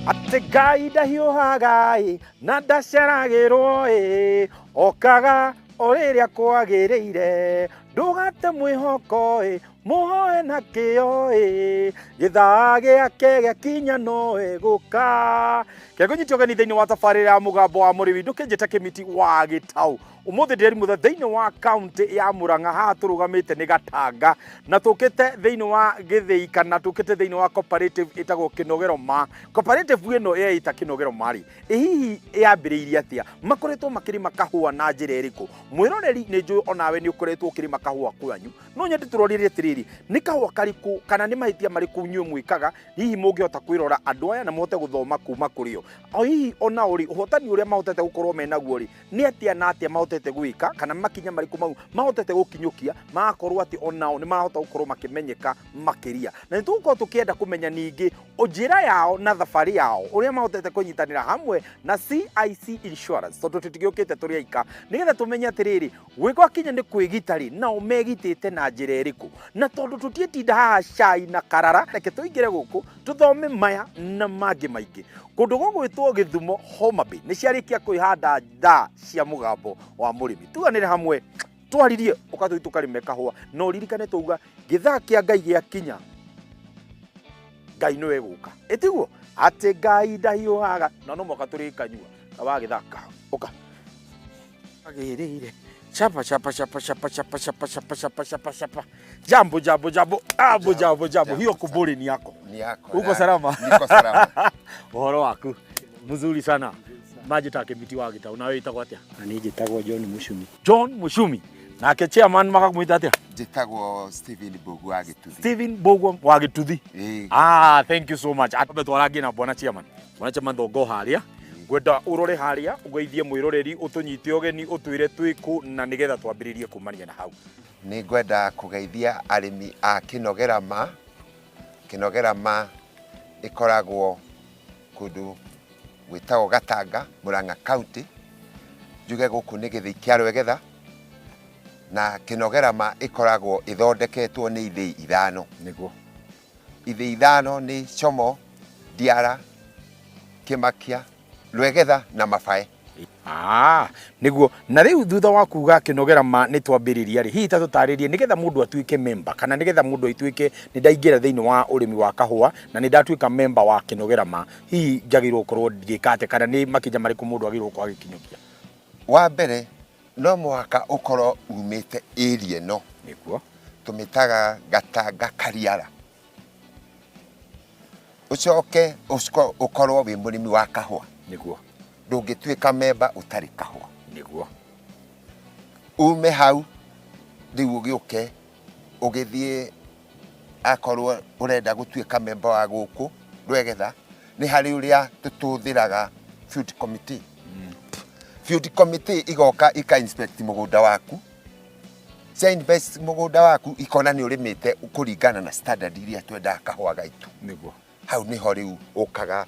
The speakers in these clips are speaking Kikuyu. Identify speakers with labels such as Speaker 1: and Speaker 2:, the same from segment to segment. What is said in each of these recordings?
Speaker 1: Atĩ Ngai ndahiũhaga ĩ na ndaceragĩrwo ĩ, okaga o rĩrĩa kwagĩrĩire. Ndũgate mwĩhoko ĩ, mũhoe na kĩyo ĩ, gĩthaa gĩake gĩakinya no egũka. Kengũnyite ũgeni thĩinĩ wa tabarĩra ya Mũgambo wa Mũrĩmi, ndũkĩnjĩta Kĩmiti wa Gĩtaũ. Ũmũthĩ ndĩrĩ mũthe thĩinĩ wa kaunti ya Murang'a, haha tũrũgamĩte nĩ Gatanga na tũkĩte thĩinĩ wa gĩthĩi kana tũkĩte thĩinĩ wa cooperative ĩtagwo Kĩnogero Ma. Cooperative ĩno yeita Kĩnogero Ma rĩ, ĩ hihi yambĩrĩirie atĩa? Makoretwo makĩrĩma kahũa na njĩra ĩrĩkũ? Mwĩroreri, nĩ njũĩ onawe nĩ ũkoretwo ũkĩrĩma kahũa kwanyu. No nyende tũrorire atĩrĩrĩ, nĩ kahũa karĩkũ kana nĩ mahĩtia marĩkũ inyuĩ mwĩkaga hihi mũngĩhota kwĩrora andũ aya na mũhote gũthoma kuma kũrĩ o? O hihi onao rĩ, ũhotani ũrĩa mahotete gũkorwo menaguo rĩ, nĩ atĩa na atĩa mahotete gwĩka kana makinya marĩkũ mau mahotete gũkinyũkia magakorwo atĩ onao nĩ marahota gũkorwo makĩmenyeka makĩria. Na nĩ tũgũkorwo tũkĩenda kũmenya ningĩ njĩra yao na thabarĩ yao ũrĩa mahotete kũnyitanĩra hamwe na CIC Insurance, tondũ tũtigĩũkĩte tũrĩ aika, nĩgetha tũmenye atĩrĩrĩ, gwĩ kinya nĩ kwĩgita rĩ, nao megitĩte na njĩra ĩrĩkũ. Na tondũ tũtiĩtinda haha cai na karara, reke tũingĩre gũkũ tũthome maya na mangĩ maingĩ. Kũndũ gũgwĩtwo Gĩthumo Homa Bay nĩ ciarĩkia kwĩhanda ndaa cia Mũgambo wa Mũrĩmi. Tuganĩre hamwe twaririe ũkatũi tũkarĩme kahũa, na ũririkane twauga gĩthaa kĩa Ngai gĩakinya Ngai nĩwe gũka, ĩtiguo atĩ Ngai ndahiũhaga na no mwaka tũrĩkanyua wa gĩthaka ũka agĩrĩire. Chapa chapa chapa chapa chapa chapa chapa chapa chapa chapa. Jambo jambo jambo jambo jambo jambo. Hiyo kuburi ni yako.
Speaker 2: Ni yako.
Speaker 1: Uko salama?
Speaker 2: Niko salama.
Speaker 1: Ũhoro waku mzuri sana. Manjĩtaga Kĩmiti wa Gĩtaũ, nawe wĩtagwo atĩa?
Speaker 3: Na niĩ njĩtagwo John Mucumi.
Speaker 1: John Mucumi. Nake chairman makamwĩta atĩa?
Speaker 2: Njĩtagwo Steven Mbogu wa Gĩtuthi.
Speaker 1: Steven Mbũgua wa Gĩtuthi.
Speaker 2: Ĩĩ.
Speaker 1: Ah, thank you so much. Atambe twarangie na bwana chairman. Bwana chairman, thongo harĩa ngwenda ũrore harĩa ũgeithie mwĩroreri, ũtũnyite ũgeni, ũtwĩre twĩkũ na nĩgetha twambĩrĩrie kumania na hau.
Speaker 2: Nĩ ngwenda kũgeithia arĩmi a Kĩnogera Ma. Kĩnogera Ma ĩkoragwo kũndũ gwĩtagwo Gatanga, Murang'a County. Njuge gũkũ nĩ gĩthĩi kĩa Rwegetha, na Kĩnogera Ma ĩkoragwo ĩthondeketwo nĩ ithĩi 5. Ithĩi 5 nĩ Como, Ndiara, Kĩmakia, Rwegetha na Mabae.
Speaker 1: Ah, nĩguo. Na rĩu thutha wa kuga Kĩnogera Ma nĩ twambĩrĩria rĩ, hihi ta tũtarĩrie nĩgetha mũndũ atuĩke member kana nĩgetha mũndũ atuĩke nĩ ndaingĩra thĩinĩ wa ũrĩmi wa kahũa na nĩ ndatuĩka member wa Kĩnogera Ma, hihi njagĩrĩirwo gũkorwo ngĩka atĩa kana nĩ makinya marĩkũ mũndũ agĩrĩirwo gũkorwo agĩkinyũkia?
Speaker 2: Wa mbere no mũhaka ũkorwo umĩte area ĩno. Tũmĩtaga Gatanga Kariara. Ũcoke ũkorwo wĩ mũrĩmi wa kahũa. Ndũngĩtuĩka memba ũtarĩ kahũa. Ume hau rĩu ũgĩũke ũgĩthiĩ, akorwo ũrenda gũtuĩka memba wa gũkũ Rwegetha, nĩ harĩ ũrĩa tũtũthĩraga field committee. Field committee igoka ika inspect mũgũnda waku. Cia invest mũgũnda waku ikona nĩ ũrĩmĩte kũringana na standard iria twendaga kahũa gaitũ. Hau nĩho rĩu ũkaga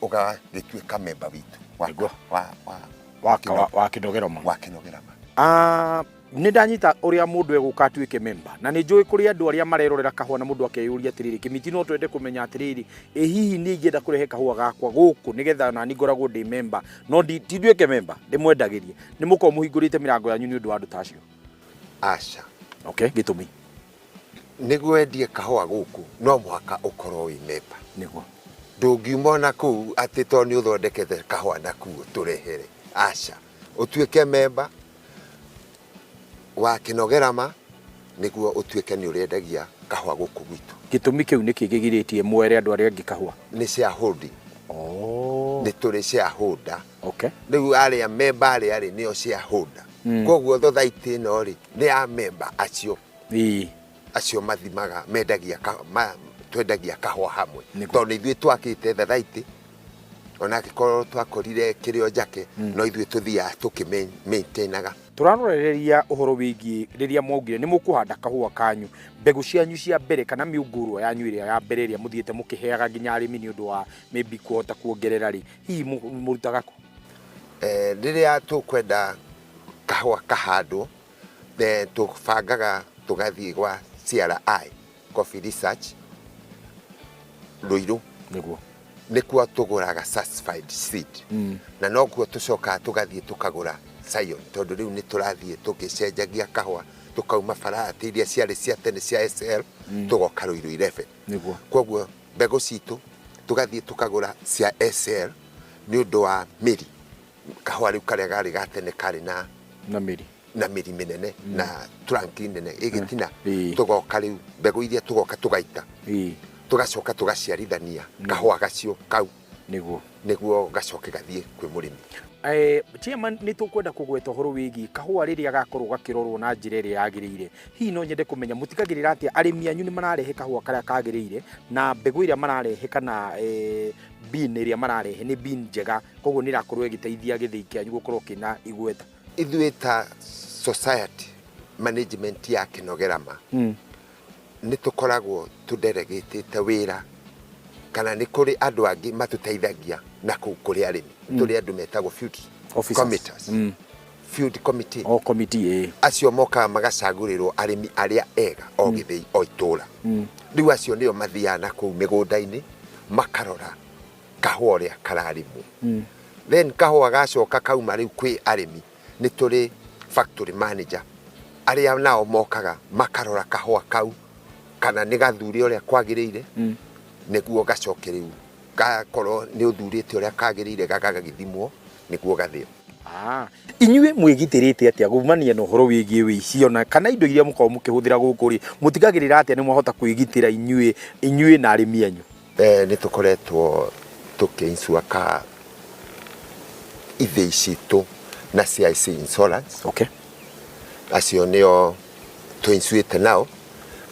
Speaker 2: ũgagĩtuĩka memba witũ
Speaker 1: wa Kĩnogera Ma.
Speaker 2: Wa Kĩnogera Ma.
Speaker 1: Ah, nĩ ndanyita ũrĩa mũndũ egũka atuĩke memba, na nĩ njũĩ kũrĩ andũ arĩa marerorera kahũa na mũndũ akeyũria atĩrĩrĩ, Kĩmiti, no twende kũmenya atĩrĩrĩ, ĩ hihi niĩ ingĩenda kũrehe kahũa gakwa gũkũ nĩgetha nani ngoragwo ndĩ memba, no ti nduĩke memba ndĩmwendagĩrie, nĩ mũkorwo mũhingũrĩte mĩrango yanyu nĩ ũndũ wa andũ ta acio?
Speaker 2: Aca.
Speaker 1: Okay, gĩtũmi?
Speaker 2: Nĩguo wendie kahũa gũkũ no mũhaka ũkorwo wĩ memba. Ndũngiuma ona kũu atĩ tondũ nĩ ũthondekete kahũa na kũu ũtũrehere. Aca. Ũtuĩke memba wa Kĩnogera Ma nĩguo ũtuĩke nĩ ũrendagia kahũa gũkũ gwitũ.
Speaker 1: Gĩtũmi kĩu nĩkĩ kĩgirĩtie mwere andũ arĩa angĩ kahũa?
Speaker 2: Nĩ shareholding. Nĩ tũrĩ shareholder. Rĩu arĩa memba arĩa rĩ nĩo shareholder. Koguo thothaitĩ ĩno rĩ nĩ ya memba acio. Acio mathimaga mendagia twendagia kahũa hamwe. Tondũ nĩ ithuĩ twakĩte thathaitĩ, ona angĩkorwo twakorire kĩrĩ o njake, no ithuĩ tũthiaga tũkĩ maintainaga.
Speaker 1: Tũrarorereria ũhoro wĩgiĩ rĩrĩa mwaugire nĩ mũkũhanda kahũa kanyu, mbegũ cianyu cia mbere kana mĩũngũrwa yanyu ĩrĩa ya mbere ĩrĩa mũthiĩte mũkĩheaga nginya arĩmi nĩ ũndũ wa maybe kũhota kuongerera rĩ, hihi mũrutaga kũ?
Speaker 2: Rĩrĩa tũkwenda kahũa kahandwo, tũbangaga tũgathiĩ gwa CRI, Coffee Research, Ruiru. Nĩkuo tũgũraga certified seed na nokuo tũcokaga tũgathiĩ tũkagũra scion, tondũ rĩu nĩ tũrathiĩ tũgĩcenjagia kahũa, tũkauma variety iria ciarĩ cia tene cia SL, tũgoka Ruiru 11. Koguo mbegũ citũ tũgathiĩ tũkagũra cia SL nĩ ũndũ wa mĩri. Kahũa rĩu karĩa karĩ ga tene karĩ na
Speaker 1: na mĩri,
Speaker 2: na mĩri mĩnene na trunk nene ĩgĩtina. Tũgoka rĩu mbegũ iria tũgoka tũgaita, tũgacoka tũgaciarithania kahũa gacio kau nĩguo gacoke gathiĩ kwĩ mũrĩmi.
Speaker 1: Chairman, nĩ tũkwenda kũgweta ũhoro wĩgiĩ kahũa rĩrĩa gakorwo gakĩrorwo na njĩra ĩrĩa yagĩrĩire. Hihi no nyende kũmenya mũtigagĩrĩra atĩa arĩmi anyu nĩ mararehe kahũa karĩa kagĩrĩire, na mbegũ ĩrĩa mararehe kana bean ĩrĩa mararehe nĩ bean njega, koguo nĩ ĩrakorwo ĩgĩteithia gĩthĩi kĩanyu gũkorwo kĩna igweta?
Speaker 2: Ithuĩ ta society management ya Kĩnogerama nĩ tũkoragwo tũdelegĩtĩte wĩra, kana nĩ kũrĩ andũ angĩ matũteithagia na kũu kũrĩ arĩmi. Tũrĩ andũ metagwo field
Speaker 1: officers.
Speaker 2: Committers. Field committee.
Speaker 1: O committee, ĩĩ.
Speaker 2: Acio mokaga magacagũrĩrwo arĩmi arĩa ega o gĩthĩi, o itũra. Rĩu acio nĩo mathiaga na kũu mĩgũnda-inĩ makarora kahũa ũrĩa kararĩmwo. Then kahũa gacoka kauma rĩu kwĩ arĩmi, nĩ tũrĩ factory manager arĩa nao mokaga makarora kahũa kau kana nĩ gathure ũrĩa kwagĩrĩire, nĩguo gacoke rĩu gakorwo nĩ ũthurĩte ũrĩa kagĩrĩire, gagagĩthimwo nĩguo gathĩo.
Speaker 1: Ah, inyuĩ mwĩgitĩrĩte atĩa kumania na ũhoro wĩgiĩ wĩici, ona kana indo iria mũkoragwo mũkĩhũthĩra gũkũ rĩ, mũtigagĩrĩra atĩa nĩ mwahota kwĩgitĩra inyuĩ na arĩmi anyu?
Speaker 2: Nĩ tũkoretwo tũkĩinsure ka ithĩi citũ na CIC Insurance. Acio nĩo tũinsuĩte nao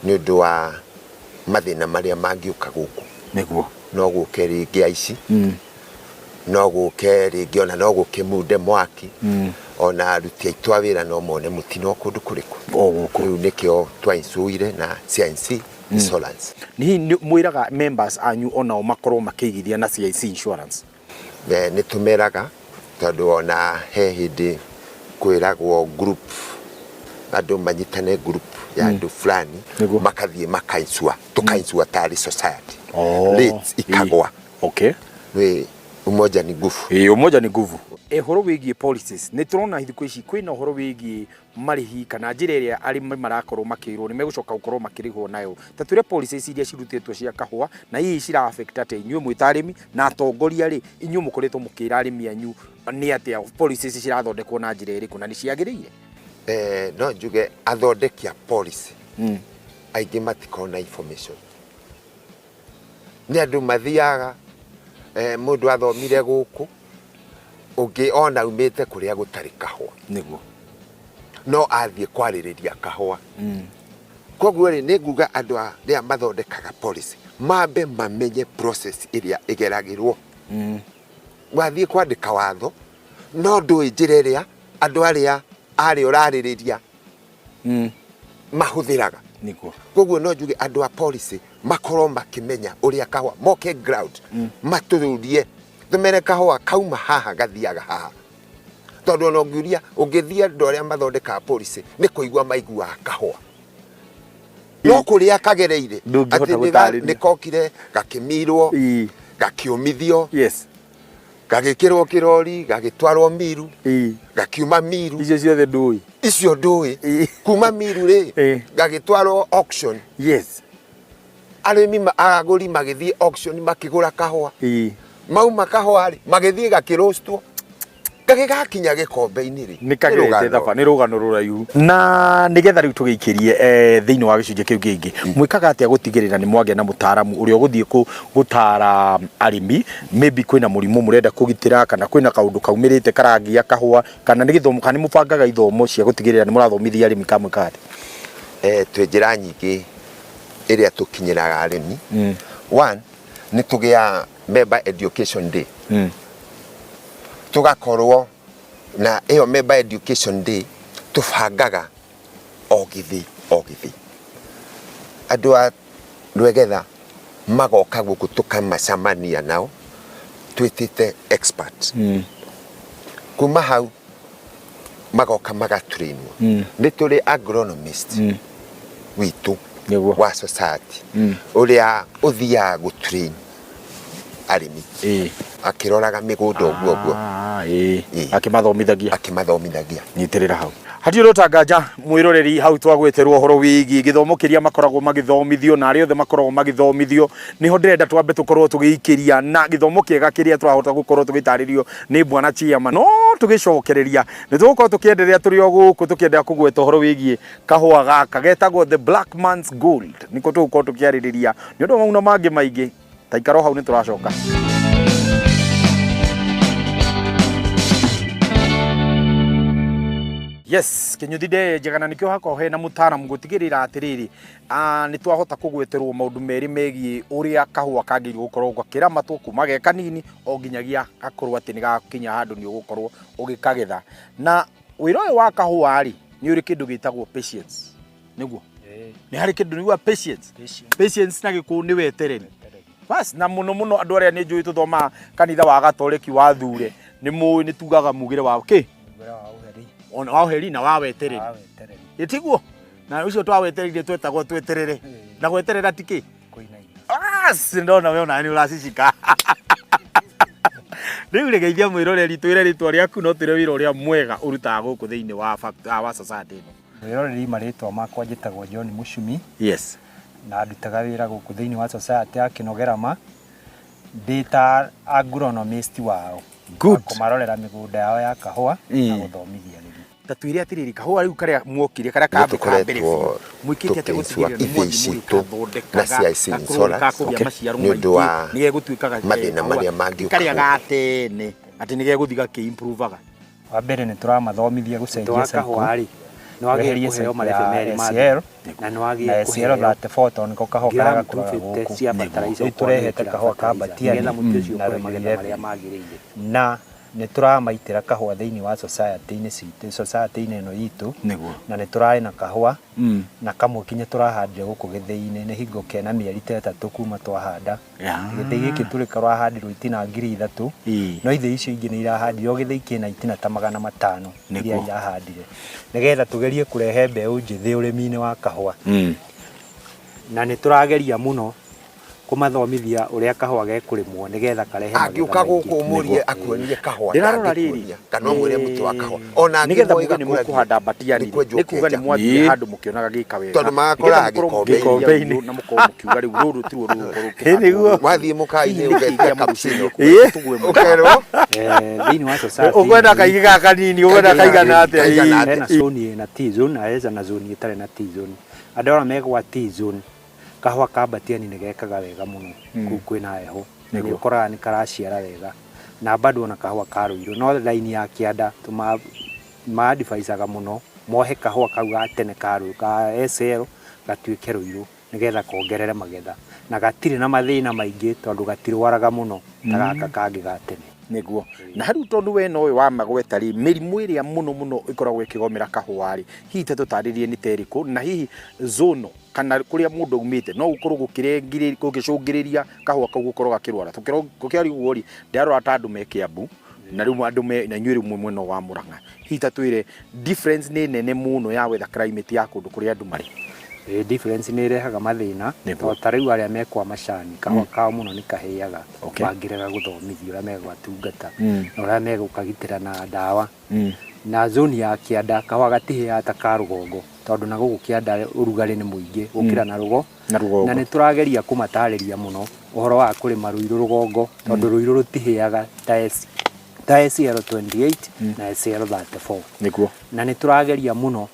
Speaker 2: nĩ ũndũ wa mathĩna marĩa mangĩũka gũkũ. No gũke rĩngĩ aici, no gũke rĩngĩ, ona no gũke munde mwaki, ona aruti aitũ a wĩra no mone mũtino kũndũ kũrĩkũ.
Speaker 1: O gũkũ.
Speaker 2: Rĩu nĩkĩo twainsuire na CIC Insurance.
Speaker 1: Nĩ hihi mwĩraga members anyu onao makorwo makĩigithia na CIC Insurance?
Speaker 2: Nĩ tũmeraga, tondũ ona he hĩndĩ kwĩragwo group, andũ manyitane group ya andũ fulani, makathiĩ makainsure, tũkainsure tarĩ society. Rates ikagwa. Nĩ umoja ni nguvu.
Speaker 1: Ĩĩ, umoja ni nguvu. Ũhoro wĩgiĩ policies, nĩ tũrona thikũ ici kwĩna ũhoro wĩgiĩ marĩhi kana njĩra ĩrĩa arĩmi marakorwo makĩrwo nĩ megũcoka gũkorwo makĩrĩhwo nayo. Ta twĩre policies iria cirutĩtwo cia kahũa na hihi cira affect atĩa inyuĩ mwĩ ta arĩmi na atongoria rĩ, inyuĩ mũkoretwo mũkĩra arĩmi anyu nĩ atĩa policies cirathondekwo na njĩra ĩrĩkũ na nĩ ciagĩrĩire?
Speaker 2: No njuge athondeki a policy aingĩ matikoragwo na information. Nĩ andũ mathiaga, mũndũ athomire gũkũ, ũngĩ ona aumĩte kũrĩa gũtarĩ kahũa. No athiĩ kwarĩrĩria kahũa. Koguo rĩ, nĩ nguga andũ arĩa mathondekaga policy mambe mamenye process ĩrĩa ĩgeragĩrwo. Wathiĩ kwandĩka watho, no ndũĩ njĩra ĩrĩa andũ arĩa ũrarĩrĩria mahũthĩraga. Koguo no njuge andũ a policy makorwo makĩmenya ũrĩa kahũa, moke ground, matũrũrie, tũmere kahũa kauma haha gathiaga haha. Tondũ ona ũngĩũria, ũngĩthiĩ andũ arĩa mathondekaga policy nĩ kũigua maiguaga kahũa. No kũrĩa kagereire,
Speaker 1: Ndũngĩhota
Speaker 2: atĩ
Speaker 1: gũtarĩria.
Speaker 2: nĩ kokire, gakĩmirwo, gakĩũmithio, gagĩkĩrwo kĩrori, gagĩtwarwo Miru, gakiuma Miru.
Speaker 1: Icio ciothe ndũĩ.
Speaker 2: Icio ndũĩ. Kuma Miru rĩ, gagĩtwarwo auction. Arĩmi agũri magĩthiĩ auction makĩgũra kahũa. Mauma kahũa rĩ, magĩthiĩ gakĩrostwo. Gagĩgakinya gĩkombe-inĩ rĩ.
Speaker 1: Nĩ kagĩrĩte
Speaker 2: Nĩ rũgano.
Speaker 1: Thaba, nĩ rũgano rũraihu. Na nĩgetha rĩu tũgĩikĩrie thĩinĩ wa gĩcunjĩ kĩu kĩngĩ, mwĩkaga atĩa gũtigĩrĩra nĩ mwagĩa na mũtaaramu ũrĩa ũgũthiĩ gũtara arĩmi, maybe kwĩna mũrimũ mũrenda kũgitĩra, kana kwĩna kaũndũ kaumĩrĩte karangia kahũa, kana nĩ gĩthomo, kana nĩ mũbangaga ithomo cia gũtigĩrĩra nĩ mũrathomithia arĩmi, kana mwĩkaga atĩa?
Speaker 2: Twĩ njĩra nyingĩ ĩrĩa tũkinyĩraga arĩmi. One, nĩ tũgĩaga member education day. Tũgakorwo na ĩyo member education day tũbangaga o gĩthĩi o gĩthĩi. Andũ a Rwegetha magoka gũkũ tũkamacamania nao twĩtĩte expert. Kuma hau magoka magatrainwo. Nĩ tũrĩ agronomist witũ wa society ũrĩa ũthiaga gũtrain Arĩmi,
Speaker 1: Ĩĩ.
Speaker 2: Akĩroraga mĩgũnda ũguo ũguo.
Speaker 1: Ah, ĩĩ.
Speaker 2: Ĩĩ.
Speaker 1: Akĩmathomithagia.
Speaker 2: Akĩmathomithagia.
Speaker 1: Nyitĩrĩra hau, hatirĩ ũndũ nganja mwĩroreri. Hau twagweterwo ũhoro wĩgiĩ gĩthomo kĩrĩa makoragwo magĩthomithio na arĩa othe makoragwo magĩthomithio, nĩho ndĩrenda twambe tũkorwo tũgĩikĩria na gĩthomo kĩega kĩrĩa twahota gũkorwo tũgĩtarĩrio nĩ bwana chairman. No tũgĩcokereria nĩ tũgũkorwo tũkĩenderea tũrĩ o gũkũ tũkĩenderea kũgweta ũhoro wĩgiĩ kahũa gaka getagwo the black man's gold. Nĩko tũgũkorwo tũkĩarĩrĩria nĩ ũndũ wa mau na mangĩ maingĩ. Ta ikara o hau, nĩ tũracoka. Yes, Kĩnyuthi nde njega na nĩkĩo hakorwo hena mũtaaramu gũtigĩrĩra atĩrĩrĩ, nĩ twahota kũgweterwo maũndũ merĩ megiĩ ũrĩa kahũa kagĩrĩirwo gũkorwo gakĩramatwo kuma ge kanini o nginyagia gakorwo atĩ nĩ gakinya handũ nĩ ũgũkorwo ũgĩkagetha. Na wĩra ũyũ wa kahũa rĩ, nĩ ũrĩ kĩndũ gĩtagwo patience, nĩguo nĩ harĩ kĩndũ nĩguo patience. Patience na gĩkũyũ nĩ wetereri. Bas, na mũno mũno andũ arĩa nĩ njũĩ tũthomaga kanitha wa gatoreki wa Thure nĩ mũĩ nĩ tugaga mugĩre wa kĩ? Ona wa ũheri na wa wetereri, ĩtiguo? Na ũcio twawetereire twetagwo tweterere, na gweterera ti kĩ? As, ndona we ona nĩ ũracicika. Rĩu rĩ, geithia mwĩroreri, twĩre rĩtwa rĩaku, no twĩre wĩra ũrĩa mwega ũrutaga gũkũ thĩinĩ wa society ĩno.
Speaker 3: Mwĩroreri, marĩtwa makwa njĩtagwo John Mucumi. Na ndutaga wĩra gũkũ thĩinĩ wa society ya Kĩnogerama ndĩ ta agronomist wao. Kũmarorera mĩgũnda yao ya kahũa na gũthomithia arĩmi.
Speaker 1: Ta twĩre atĩrĩrĩ, kahũa rĩu karĩa mwokire, karĩa kambe ka mbere
Speaker 2: tũkoretwo
Speaker 1: biũ, mwĩkĩte atĩa
Speaker 2: tũkĩicua
Speaker 1: gũtigĩrĩra nĩ
Speaker 2: ithĩi
Speaker 1: mwathiĩ
Speaker 2: citũ na
Speaker 1: mũgĩkathondekaga
Speaker 2: CIC
Speaker 1: gakorwo nĩ
Speaker 2: Insurance
Speaker 1: kakũgĩa maciaro
Speaker 2: nĩ ũndũ
Speaker 1: maingĩ,
Speaker 2: wa
Speaker 1: nĩ gegũtuĩkaga
Speaker 2: mathĩna
Speaker 1: kahũa
Speaker 2: marĩa
Speaker 1: ti
Speaker 2: mangĩũka
Speaker 1: karĩa
Speaker 2: gũkũ.
Speaker 1: ga tene atĩ nĩ gegũthiĩ gakĩ-improvaga.
Speaker 3: Wa mbere nĩ tũramathomithia
Speaker 4: Mũtĩ
Speaker 3: gũcenjia
Speaker 4: wa
Speaker 3: cycle,
Speaker 4: kahũa rĩ, nĩ wagĩrĩire
Speaker 3: weherie
Speaker 4: kũheo
Speaker 3: cycle
Speaker 4: marebe
Speaker 3: ya
Speaker 4: merĩ ma
Speaker 3: SL
Speaker 4: na nĩ wagĩrĩire
Speaker 3: na SL
Speaker 4: kũheo
Speaker 3: 34 tondũ nĩko kahũa karĩa
Speaker 4: gramu
Speaker 3: gakũraga
Speaker 4: 250
Speaker 3: gũkũ.
Speaker 4: cia fertilizer
Speaker 3: Rĩu
Speaker 4: okorwo nĩ
Speaker 3: tũrehete
Speaker 4: wekĩra
Speaker 3: kahũa ka
Speaker 4: fertilizer,
Speaker 3: Batiani
Speaker 4: nĩgetha mũtĩ ũcio
Speaker 3: na
Speaker 4: ũkũhe
Speaker 3: Rũirũ
Speaker 4: magetha marĩa
Speaker 3: 11.
Speaker 4: magĩrĩire.
Speaker 3: Na nĩ tũramaitĩra kahũa thĩinĩ wa society-inĩ citũ, society-inĩ ĩno itũ. Na nĩ tũrarĩ na kahũa na kamwe kinya tũrahandire gũkũ gĩthĩi-inĩ, nĩ hingo kena mĩeri ta 3 kuma twahanda. Gĩthĩi gĩkĩ tũrĩ kũrahandirwo itina 3000. No ithĩi icio ingĩ nĩ irahandirwo, o gĩthĩi kĩna itina ta 500 iria irahandire, nĩgetha tũgerie kũrehe mbeũ njĩthĩ ũrĩmi-inĩ wa kahũa. Na nĩ tũrageria mũno kũmathomithia ũrĩa kahũa gekũrĩmwo nĩgetha karehe magetha
Speaker 2: Angĩũka
Speaker 4: maingĩ.
Speaker 2: gũkũ ũmũrie akuonie kahũa,
Speaker 1: Ndĩrarora rĩrĩ,
Speaker 2: ndangĩkuonia kana ũmwĩre mũtĩ wa kahũa ona
Speaker 1: nĩgetha
Speaker 2: angĩmwe
Speaker 1: muge nĩ
Speaker 2: ĩgakũragia
Speaker 1: mũkũhanda Batiani
Speaker 2: nĩ
Speaker 1: rĩ,
Speaker 2: kwenjwo
Speaker 1: nĩ kuga nĩ
Speaker 2: ũkenja.
Speaker 1: mwathire handũ mũkĩonaga gĩka wega,
Speaker 2: Tondũ magakoraga
Speaker 1: nĩgetha mũkorwo
Speaker 2: gĩkombe-inĩ.
Speaker 1: mũkĩgeria ũyũ na mũkorwo mũkiuga rĩu rũrũ tiruo rũgũkorwo rũkĩhandwo.
Speaker 2: Wathiĩ mũkawa-inĩ
Speaker 1: Hihi nĩkĩ
Speaker 2: ũgetia
Speaker 1: kĩrĩa
Speaker 2: cappuccino,
Speaker 1: mũgucĩrĩirie tũgwe mũno?
Speaker 2: ũkerwo
Speaker 4: Thĩinĩ wa society
Speaker 1: Ũkwenda
Speaker 4: ĩno
Speaker 1: kaingĩ gaka kanini, ũkwenda kaigana atĩa?
Speaker 2: Kaigana atĩa?
Speaker 4: Hena zone ĩna T-zone na hena zone ĩtarĩ na T-zone. Andũ arĩa megwa T-zone, kahũa ka Batiani nĩ gekaga wega mũno kũu kwĩna heho, na nĩ ũkoraga nĩ karaciara wega, na bado ona kahũa ka Rũirũ. No raini ya kĩanda tũma ma-advisaga mũno mohe kahũa kau ga tene ka ka SL gatuĩke Rũirũ nĩgetha kongerere magetha, na gatirĩ na mathĩna maingĩ tondũ gatirwaraga mũno ta gaka kangĩ ga tene.
Speaker 1: Nĩguo. Na rĩu tondũ we nowe wamagweta rĩ, mĩrimũ ĩrĩa mũno mũno ĩkoragwo ĩkĩgomera kahũa rĩ, hihi ta tũtarĩrie nĩ ta ĩrĩkũ, na hihi zono kana kũrĩa mũndũ aumĩte no gũkorwo gũgĩcũngĩrĩria kahũa kau gũkorwo gakĩrwara? Tũkĩaria ũguo rĩ, ndĩrarora ta andũ me Kĩambu na rĩu andũ me na inyuĩ rĩu mwĩ mwena wa Mũrang'a, hihi ta twĩre difference nĩ nene mũno ya weather climate ya kũndũ kũrĩa andũ marĩ?
Speaker 4: Ĩĩ, difference nĩ ĩrehaga mathĩna. To ta rĩu arĩa mekwa macani, kahũa kao mũno nĩ kahĩaga mangĩrega gũthomithio ũrĩa megũgatungata na ũrĩa megũkagitĩra na ndawa. Na zone ya kĩanda kahũa gatihĩaga ta ka rũgongo, tondũ na gũkũ kĩanda ũrugarĩ nĩ mũingĩ gũkĩra na rũgo
Speaker 1: Na rũgongo.
Speaker 4: Na nĩ tũrageria kũmatarĩria mũno ũhoro wa kũrĩma Rũirũ rũgongo, tondũ Rũirũ rũtihĩaga ta S, ta SL 28 na SL 34. Na nĩ tũrageria mũno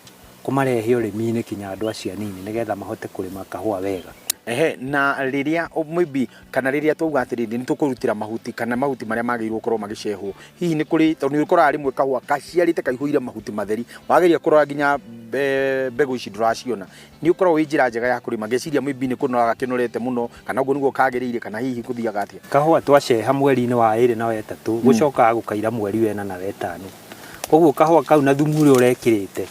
Speaker 4: kũmarehe ũrĩmi-inĩ kinya andũ acio anini nĩgetha mahote kũrĩma kahũa wega.
Speaker 1: Ehe, na rĩrĩa maybe kana rĩrĩa twauga atĩrĩrĩ nĩ tũkũrutĩra mahuti kana mahuti marĩa magĩrĩirwo gũkorwo magĩcehwo, hihi nĩ kũrĩ, tondũ nĩ ũkoraga rĩmwe kahũa kaciarĩte kaihũire mahuti matheri, wageria kũrora nginya mbegũ ici ndũraciona, nĩ ũkoragwo wĩ njĩra njega ya kũrĩma? Ngeciria maybe nĩ kũnora gakĩnorete mũno, kana ũguo nĩguo kagĩrĩire, kana hihi gũthiaga atĩa?
Speaker 4: Kahũa twaceha mweri-inĩ wa ĩrĩ na wetatũ, gũcokaga gũkaira mweri wena na wetano, koguo kahũa kau na thumu ũrĩa ũrekĩrĩte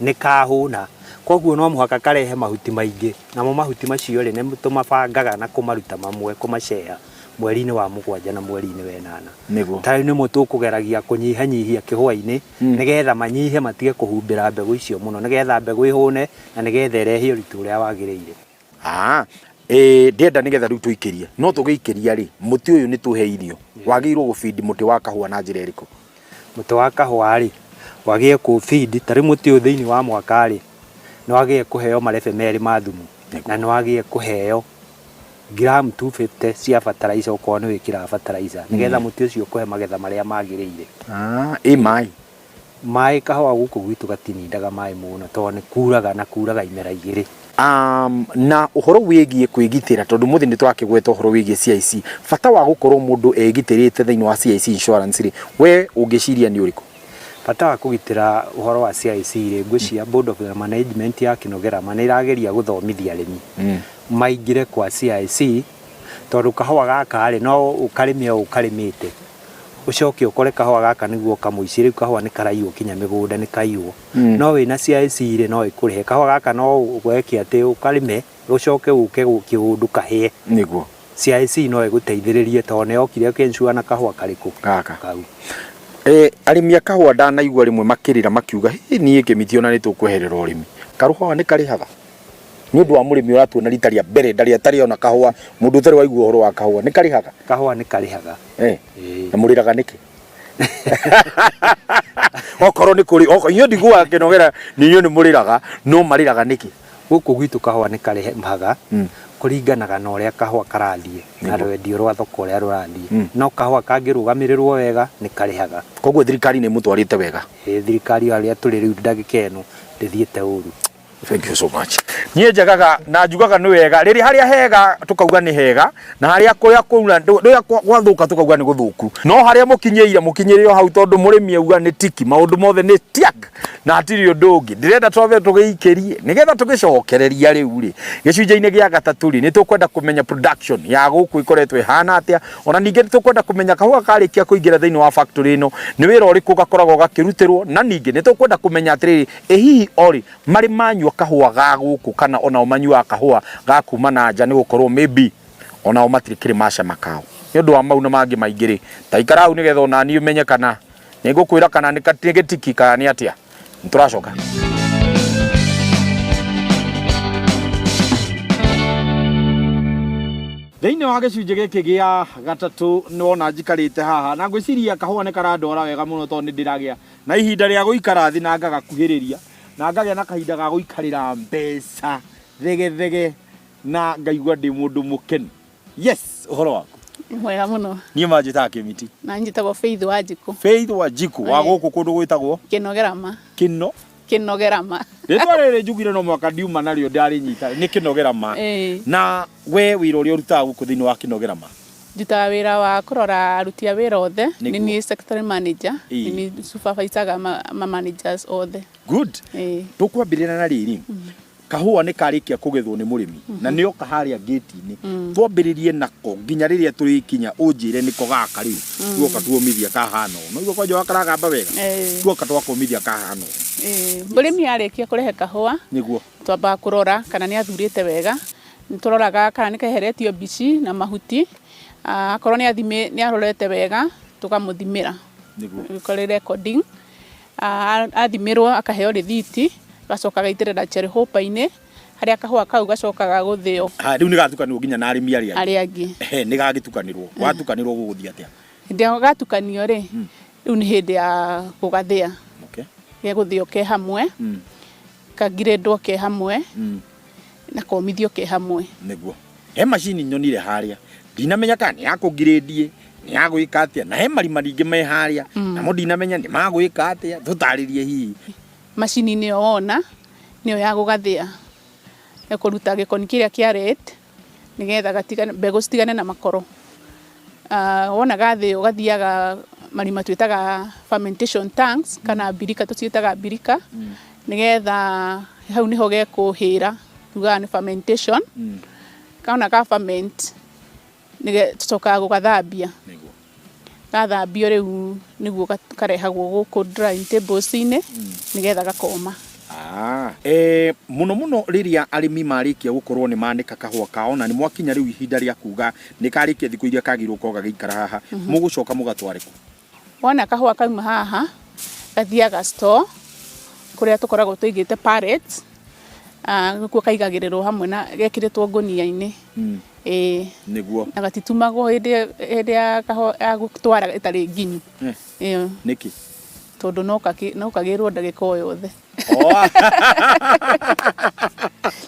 Speaker 4: nĩ kahũna, koguo no mũhaka karehe mahuti maingĩ, namo mahuti macio rĩ, nĩ tũmabangaga na kũmaruta mamwe kũmaceha mweri-inĩ wa mũgwanja na mweri-inĩ wa ĩnana. Ta rĩu nĩmo tũkũgeragia kũnyihanyihia kĩhũa-inĩ nĩgetha manyihe matige kũhumbĩra mbegũ icio mũno, nĩgetha mbegũ ĩhũne na nĩgetha ĩrehe ũritũ ũrĩa wagĩrĩire.
Speaker 1: Ah, Ĩĩ ndĩrenda nĩgetha rĩu tũikĩrie no tũgĩikĩria rĩ mũtĩ ũyũ nĩ tũhe irio wagĩrĩirwo gũbindi mũtĩ wa kahũa na njĩra ĩrĩkũ?
Speaker 4: Mũtĩ wa kahũa rĩ wagĩrĩire kũũbindi ta rĩu mũtĩ ũyũ thĩinĩ wa mwaka rĩ nĩ wagĩrĩire kũheo marebe merĩ ma thumu na nĩ wagĩrĩire kũheo gram 250 cia fertilizer okorwo nĩ wĩkĩraga fertilizer nĩgetha mũtĩ ũcio ũkũhe magetha marĩa magĩrĩire.
Speaker 1: Ah, ĩ maĩ?
Speaker 4: Maĩ kahũa gũkũ gwitũ gatinindaga maĩ mũno tondũ nĩ kuraga na kuraga imera igĩrĩ.
Speaker 1: Um, na ũhoro wĩgiĩ kwĩgitĩra tondũ mũthĩ nĩ tũrakĩgweta ũhoro wĩgiĩ CIC bata wa gũkorwo mũndũ egitĩrĩte thĩinĩ wa CIC insurance rĩ we ũngĩciria nĩ ũrĩkũ?
Speaker 4: Bata wa kũgitĩra ũhoro wa CIC rĩ, ngwĩciria Board of Management ya Kinogerama nĩ ĩrageria gũthomithia arĩmi maingĩre kwa CIC tondũ kahũa gaka rĩ, no ũkarĩme o ũkarĩmĩte ũcoke ũkore kahũa gaka nĩguo kamũici, rĩu kahũa nĩ karaiywo kinya mĩgũnda nĩ kaiywo. No wĩna CIC rĩ, no ĩkũrĩhe. Kahũa gaka no weke atĩ ũkarĩme ũcoke ũke kĩũndũ kahĩe.
Speaker 1: Nĩguo.
Speaker 4: CIC no ĩgũteithĩrĩrie tondũ nĩ yokire ĩkĩ-insure na kahũa karĩkũ?
Speaker 1: Gaka.
Speaker 4: Kau.
Speaker 1: E, arĩmi a kahũa ndanaigua rĩmwe makĩrĩra makiuga hĩ niĩ kĩmiti ona nĩ tũkweherera ũrĩmi. Karũhũa nĩ karĩhaga? Nĩ ũndũ wa mũrĩmi ũratuona rita rĩa mbere ndarĩ atarĩ ona kahũa, mũndũ ũtarĩ waigua ũhoro wa kahũa, nĩ karĩhaga?
Speaker 4: Kahũa nĩ karĩhaga.
Speaker 1: Eh. Na mũrĩraga nĩkĩ? Okorwo nĩ kũrĩ, inyuĩ ndiguaga kĩnogera nĩ inyuĩ nĩ mũrĩraga, no marĩraga nĩkĩ?
Speaker 4: Gũkũ gwitũ kahũa nĩ karĩhaga kũringanaga na ũrĩa kahũa karathiĩ na rwendio rwa thoko ũrĩa rũrathiĩ. No kahũa kangĩrũgamĩrĩrwo wega nĩ karĩhaga.
Speaker 1: Koguo thirikari nĩ ĩmũtwarĩte wega?
Speaker 4: Ĩĩ thirikari harĩa tũrĩ rĩu ndagĩka ĩno ndĩthiĩte ũru.
Speaker 1: Thank you so much. Niĩ njagaga na njugaga nĩ wega rĩrĩ harĩa hega tũkauga nĩ hega na harĩa kũrĩa kũura rĩrĩa gwathũka tũkauga nĩ gũthũku no harĩa mũkinyĩire mũkinyĩre o hau tondũ mũrĩmi auga nĩ tiki maũndũ mothe nĩ tiak na hatirĩ ũndũ ũngĩ ndĩrenda twambe tũgĩikĩrie nĩgetha tũgĩcokereria rĩu rĩ gĩcunjĩ-inĩ gĩa gatatũ rĩ nĩ tũkwenda kũmenya production ya gũkũ ĩkoretwo ĩhana atĩa ona ningĩ nĩ tũkwenda kũmenya kahũa karĩkia kũingĩra thĩinĩ wa factory ĩno nĩ wĩra ũrĩkũ gakoragwo gakĩrutĩrwo na ningĩ nĩ tũkwenda kũmenya atĩrĩrĩ ĩ hihi orĩ marĩ manyua kahũa ga gũkũ kana onao manyuaga kahũa ga kuma na nja nĩ gũkorwo maybe onao matirĩ kĩrĩ macama kao nĩ ũndũ wa mau na mangĩ maingĩ rĩ ta ikara hau nĩgetha ona niĩ menye kana nĩ ngũkwĩra kana nĩ gĩtiki kana nĩ atĩa nĩ tũracoka. Thĩinĩ wa gĩcunjĩ gĩkĩ gĩa gatatũ nĩ wona njikarĩte haha na ngwĩciria kahũa nĩ karandwara wega mũno tondũ nĩ ndĩragĩa na ihinda rĩa gũikara thĩ na ngagakuhĩrĩria na ngagĩa na kahinda ga gũikarĩra mbeca thegethege na ngaigua ndĩ mũndũ mũkenu. Yes, ũhoro waku?
Speaker 5: Nĩ mwega mũno.
Speaker 1: Niĩ manjĩtaga Kĩmiti.
Speaker 5: Na njĩtagwo Faith Wanjikũ.
Speaker 1: Faith Wanjikũ wa gũkũ kũndũ gwĩtagwo?
Speaker 5: Kĩnogerama.
Speaker 1: Kĩno?
Speaker 5: Kĩnogerama.
Speaker 1: Rĩtwa rĩrĩ njugire no mwaka ndiuma narĩo ndarĩnyita nĩ Kĩnogerama.
Speaker 5: Ĩĩ.
Speaker 1: Na we wĩra ũrĩa ũrutaga gũkũ thĩinĩ wa Kĩnogerama?
Speaker 5: Ndutaga wĩra wa kũrora aruti a wĩra othe.
Speaker 1: Nĩguo.
Speaker 5: Nĩ niĩ secretary manager.
Speaker 1: Ĩĩ.
Speaker 5: Nĩ niĩ supervisaga ma managers othe.
Speaker 1: Good.
Speaker 5: Ĩĩ.
Speaker 1: Tũkwambĩrĩra na rĩrĩ, kahũa nĩ karĩkia kũgethwo nĩ mũrĩmi na nĩ oka harĩa ngĩti-inĩ twambĩrĩrie nako nginya rĩrĩa tũrĩkinya ũnjĩre nĩko gaka rĩu tuoka tuomithia kahana ũũ no kwanja karagamba wega tuoka twakomithia kahana ũũ.
Speaker 5: Mũrĩmi arĩkia kũrehe kahũa
Speaker 1: nĩguo
Speaker 5: twambaga kũrora kana nĩ athurĩte wega, nĩ tũroraga kana nĩ keheretio mbici na mahuti, akorwo nĩ arorete wega tũkamũthimĩra
Speaker 1: nĩguo
Speaker 5: kũrĩ recording. Athimĩrwo akaheo rĩthiti, agacoka agaitĩrĩra cherry hopper-inĩ, harĩa kahũa kau gacokaga gũthĩo.
Speaker 1: Ha, rĩu nĩ gatukanĩrwo nginya na arĩmi arĩa angĩ.
Speaker 5: Arĩa angĩ.
Speaker 1: Ehe, nĩ gagĩtukanĩrwo. Watukanĩrwo gũgũthiĩ atĩa?
Speaker 5: Hĩndĩ ĩrĩa gatukanio rĩ, rĩu nĩ hĩndĩ ya gũgathĩa.
Speaker 1: Okay.
Speaker 5: Gegũthĩo ke hamwe, kangirĩndwo ke hamwe, na komithio ke hamwe.
Speaker 1: Nĩguo. He macini nyonire harĩa, ndinamenya kana nĩ ya kũngirĩndie, nĩ ya gwĩka atĩa, na he marima ningĩ me harĩa, namo ndinamenya nĩ ma gwĩka atĩa, tũtarĩrie hihi.
Speaker 5: Macini-inĩ ĩyo wona, nĩyo ya gũgathĩa, ya kũruta gĩkoni kĩrĩa kĩa red, nĩgetha gatigane, mbegũ citigane na makoro. Wona gathĩo gathiaga marima twĩtaga fermentation tanks kana mbirika tũciĩtaga mbirika, nĩgetha hau nĩho gekũhĩra, tugaga nĩ fermentation. Kona ka ferment tũcokaga gũgathambia. Gathambio rĩu nĩguo karehagwo gũkũ drying tables -inĩ nĩgetha gakoma.
Speaker 1: Ah, eh, mũno mũno rĩrĩa arĩmi marĩkia gũkorwo nĩ manĩka kahũa kao na nĩ mwakinya rĩu ihinda rĩa kuga nĩ karĩkia thikũ iria kagĩrĩirwo gũkorwo gagĩikara haha, mũgũcoka mũgatware kũ?
Speaker 5: Wona kahũa kauma haha, gathiaga store kũrĩa tũkoragwo tũigĩte pallets. Nĩkuo kaigagĩrĩrwo hamwe na gekĩrĩtwo ngũnia-inĩ. Ĩĩ.
Speaker 1: Nĩguo.
Speaker 5: Na gatitumagwo hĩndĩ hĩndĩ ya kahũa ya gũtwara ĩtarĩ nginyu. Ĩĩ.
Speaker 1: Nĩkĩ?
Speaker 5: Tondũ no kagĩrwo ndagĩka o yothe.
Speaker 1: Oh.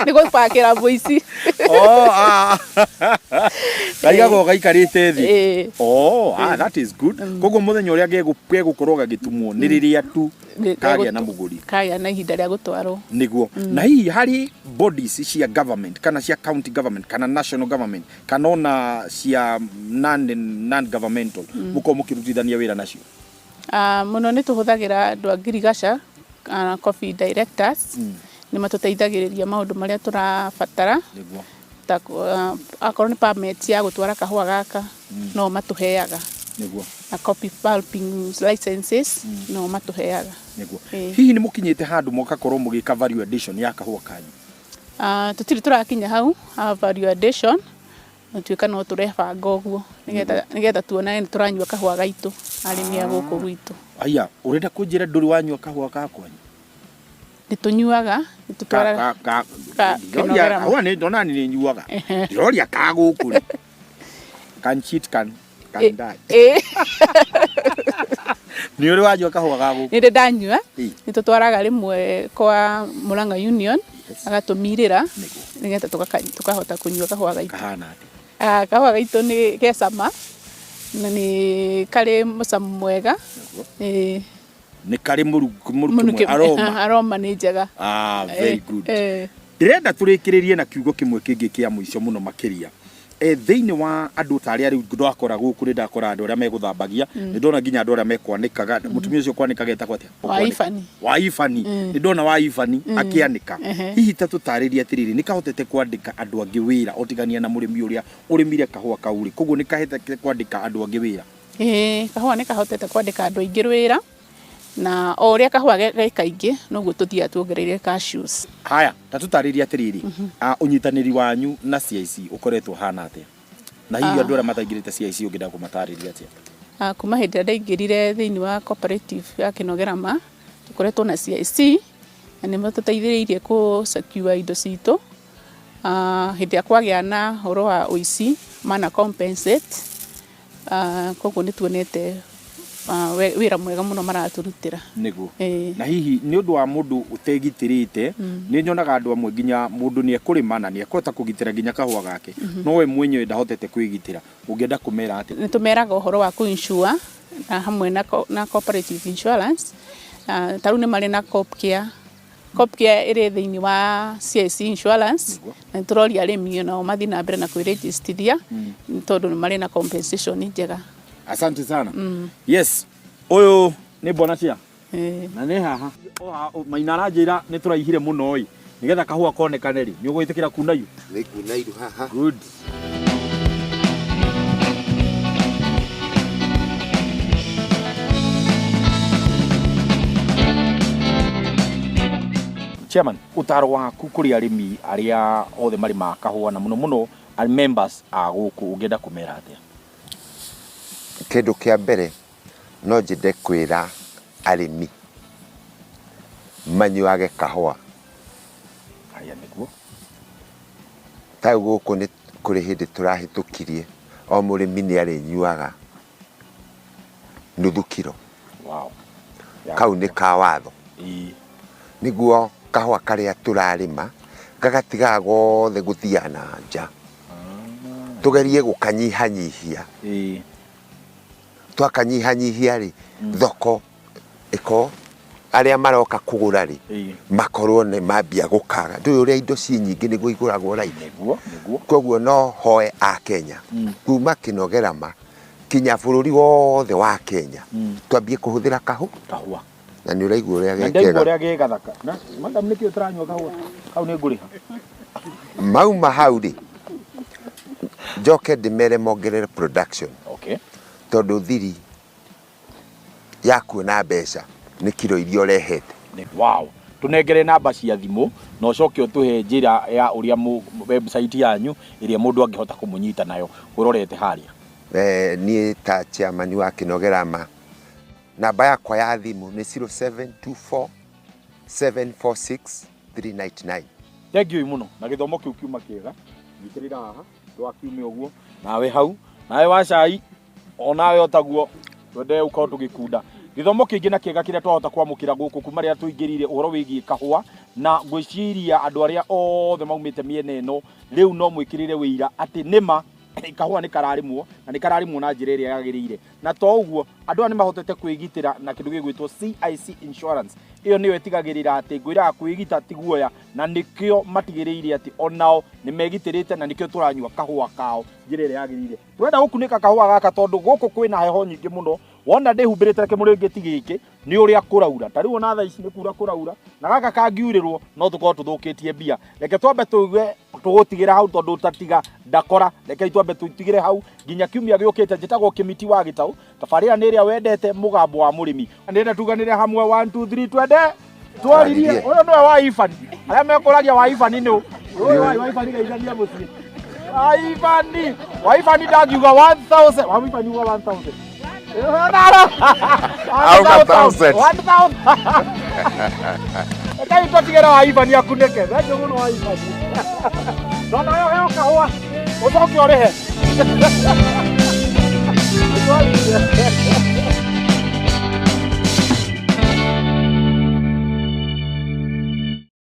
Speaker 5: Nĩ gũbakĩra mũici.
Speaker 1: Oh, ah. Kaigagwo gaikarĩte thĩ.
Speaker 5: Ĩĩ.
Speaker 1: Oh, ah, that is good. Koguo mũthenya ũrĩa gegũkorwo gagĩtumwo nĩ rĩrĩa tu kagĩa na mũgũri.
Speaker 5: Kagĩa na ihinda rĩa gũtwarwo.
Speaker 1: Nĩguo. Na hihi harĩ bodies cia government kana cia county government kana national government kana ona cia non governmental mũkoragwo mũkĩrutithania wĩra nacio?
Speaker 5: Mũno nĩ tũhũthagĩra andũ a ngirigaca, coffee directors, nĩ matũteithagĩrĩria maũndũ marĩa tũrabatara.
Speaker 1: Nĩguo.
Speaker 5: Ta akorwo nĩ permit ya gũtwara kahũa gaka, no matũheaga.
Speaker 1: Nĩguo.
Speaker 5: Na coffee pulping licenses, no matũheaga.
Speaker 1: Nĩguo. Hihi nĩ mũkinyĩte handũ mũgakorwo mũgĩka value addition ya kahũa kanyu?
Speaker 5: Tũtirĩ tũrakinya hau ha value addition, Gũtuĩka no tũrebanga ũguo nĩgetha tuonage nĩ tũranyua kahũa gaitũ arĩmi a gũkũ gwitũ.
Speaker 1: Aya, ũrenda kũnjĩra ndũrĩ wanyua kahũa ga kwanyu?
Speaker 5: Nĩ tũnyuaga, nĩ tũtwaraga
Speaker 1: ka Kĩnogera. Kahũa nĩ ndona nĩ nyuaga. Ndĩroria ka gũkũ rĩ. Can cheat can can die. Nĩ ũrĩ wanyua kahũa ga gũkũ?
Speaker 5: Nĩ ndĩ ndanyua, nĩ tũtwaraga rĩmwe kwa Murang'a Union agatũmirĩra nĩgetha tũkahota kũnyua kahũa gaitũ.
Speaker 1: Kahana atĩa?
Speaker 5: Kahũa gaitũ nĩ ge cama na nĩ karĩ mũcamo mwega.
Speaker 1: Nĩ karĩ mũrukĩ mwega, aroma.
Speaker 5: Aroma nĩ njega.
Speaker 1: Ah, very good. Ndĩrenda tũrĩkĩrĩrie na kiugo kĩmwe kĩngĩ kĩa mũico mũno makĩria. Thĩinĩ wa andũ ta arĩa rĩu ndakora gũkũ nĩ ndakora andũ arĩa megũthambagia, nĩ ndona nginya andũ arĩa mekwanĩkaga, mũtumia ũcio ũkwanĩkaga etagwo atĩa?
Speaker 5: Wa Ibani.
Speaker 1: Wa Ibani. Nĩ ndona wa Ibani akĩanĩka. Hihi ta tũtarĩrie atĩrĩrĩ, nĩ kahotete kwandĩka andũ angĩ wĩra otigania na mũrĩmi ũrĩa ũrĩmire kahũa kau rĩ, koguo nĩ kahotete kwandĩka andũ angĩ wĩra?
Speaker 5: Ĩĩ, kahũa nĩ kahotete kwandĩka andũ aingĩ wĩra. Na o ũrĩa kahũa ge kaingĩ, noguo tũthiaga tuongereire cashews.
Speaker 1: Haya, ta tũtarĩrie atĩrĩrĩ, ũnyitanĩri wanyu na CIC ũkoretwo ũhana atĩa? Na hihi andũ arĩa mataingĩrĩte CIC ũngĩenda kũmatarĩria atĩa?
Speaker 5: Kuma hĩndĩ ĩrĩa ndaingĩrire thĩinĩ wa cooperative ya Kĩnogerama, tũkoretwo na CIC, na nĩ matũteithĩrĩirie kũ secure indo citũ. Hĩndĩ ĩrĩa kwagĩa na ũhoro wa ũici, mana compensate. Koguo nĩ tuonete wĩra mwega mũno maratũrutĩra.
Speaker 1: Nĩguo. Na hihi nĩ ũndũ wa mũndũ ũtegitĩrĩte, nĩ nyonaga andũ amwe nginya mũndũ nĩ ekũrĩma na nĩ ekũhota kũgitĩra nginya kahũa gake, no we mwenyewe ndahotete kwĩgitĩra. Ũngĩenda kũmera atĩa?
Speaker 5: Nĩ tũmeraga ũhoro wa kũ insure na hamwe na cooperative insurance. Ta rĩu nĩ marĩ na Coop Care. Coop Care ĩrĩ thĩinĩ wa CIC Insurance na nĩ tũroria arĩmi onao mathiĩ na mbere na kwĩrĩnjĩstithia nĩ tondũ nĩ marĩ na compensation njega.
Speaker 1: Asante sana. Yes, ũyũ nĩ bwana cia na nĩ haha Maina aranjĩra nĩ tũraihire mũno ĩ nĩgetha kahũa konekane rĩ nĩ ũgwĩtĩkĩra kuna iru?
Speaker 2: Nĩ kuna iru haha.
Speaker 1: Good. Chairman, ũtaro waku kũrĩ arĩmi arĩa othe marĩmaga kahũa na mũno mũno members a gũkũ ũngĩenda kũmera atĩa?
Speaker 2: Kĩndũ kĩa mbere no nyende kwĩra arĩmi manyuage kahũa.
Speaker 1: Haya nĩguo.
Speaker 2: Ta rĩu gũkũ nĩ kũrĩ hĩndĩ tũrahĩtũkirie o mũrĩmi nĩ arĩnyuaga nuthu kiro.
Speaker 1: Wow.
Speaker 2: Kau nĩ ka watho.
Speaker 1: Ĩĩ.
Speaker 2: Nĩguo kahũa karĩa tũrarĩma gagatigaga gothe gũthiaga na nja. Tũgerie gũkanyihanyihia.
Speaker 1: Ĩĩ.
Speaker 2: Twakanyihanyihia rĩ, thoko ĩko arĩa maroka kũgũra rĩ, makorwo nĩ mambia gũkaga. Ndũĩ ũrĩa indo ciĩ nyingĩ nĩguo igũragwo raithi.
Speaker 1: Nĩguo, nĩguo.
Speaker 2: Koguo no hoe a Kenya kuma Kĩnogerama kinya bũrũri wothe wa Kenya twambie kũhũthĩra kahũ
Speaker 1: Kahũa.
Speaker 2: Na nĩ ũraigua ũrĩa
Speaker 1: Na ndaigua
Speaker 2: gekega.
Speaker 1: ũrĩa ge gathaka. Na madam nĩkĩ ũtaranyua kahũa? Kau nĩ ngũrĩha.
Speaker 2: Mauma hau rĩ, njoke ndĩmere mongerere production.
Speaker 1: Okay.
Speaker 2: Tondũ thiri ya kuona mbeca nĩ kiro iria ũrehete.
Speaker 1: Wow. Tũnengere namba cia thimũ na ũcoke ũtũhe njĩra ya ũrĩa website yanyu ĩrĩa mũndũ angĩhota kũmũnyita nayo ũrorete harĩa.
Speaker 2: Niĩ ta chairman wa Kĩnogerama, namba yakwa ya thimũ nĩ 0724 746 399.
Speaker 1: Thengiũi mũno na gĩthomo kĩu kiuma kĩega. Nyitĩrĩra haha ndũgakiume ũguo, nawe hau, nawe wa cai onawe otaguo, twende ũkorwo tũgĩkunda gĩthomo kĩingĩ na kĩega kĩrĩa twahota kwamũkĩra gũkũ kuma rĩrĩa tũingĩrire ũhoro wĩgiĩ kahũa. Na ngwĩciria andũ arĩa othe maumĩte mĩena ĩno rĩu no mwĩkĩrĩre wĩira atĩ nĩma kahũa nĩ kararĩmwo, na nĩ kararĩmwo na njĩra ĩrĩa yagĩrĩire. Na to ũguo, andũ aya nĩ mahotete kwĩgitĩra na kĩndũ gĩgwĩtwo CIC insurance. Ĩyo nĩyo ĩtigagĩrĩra atĩ ngwĩraga kwĩgita ti guoya, na nĩkĩo matigĩrĩire atĩ onao nĩ megitĩrĩte, na nĩkĩo tũranyua kahũa kao njĩra ĩrĩa yagĩrĩire. Tũrenda gũkunĩka kahũa gaka tondũ gũkũ kwĩna heho nyingĩ mũno. Wona ndĩhumbĩrĩte kĩmũrĩngĩti gĩkĩ nĩ ũrĩa kũraura. Ta rĩu ona thaa ici nĩ kura kũraura, na gaka kangiurĩrwo no tũkorwo tũthũkĩtie mbia. Reke twambe tũigue tũgũtigĩra hau tondũ tatiga ndakora. Reke twambe tũtigĩre hau nginya kiumia gĩũkĩte. Njĩtagwo Kĩmiti wa Gĩtaũ, tabarĩra nĩ ĩrĩa wendete, mũgambo wa mũrĩmi. Ndĩrenda tuganĩre hamwe, 1 2 3, twende twaririe. Ũyũ nĩwe wa Ibani, arĩa mekũragia wa Ibani nĩ ũyũ wa Ibani, geithania mũciĩ wa Ibani. Wa Ibani ndangiuga 1000, wa Ibani uga 1000.
Speaker 2: Auga 1000.
Speaker 1: 1000. Rekei tũtigĩre wa Ibani akunĩke. Thengiũ mũno wa Ibani. No nawe ũheo kahũa ũcoke ũrĩhe. Twaririe.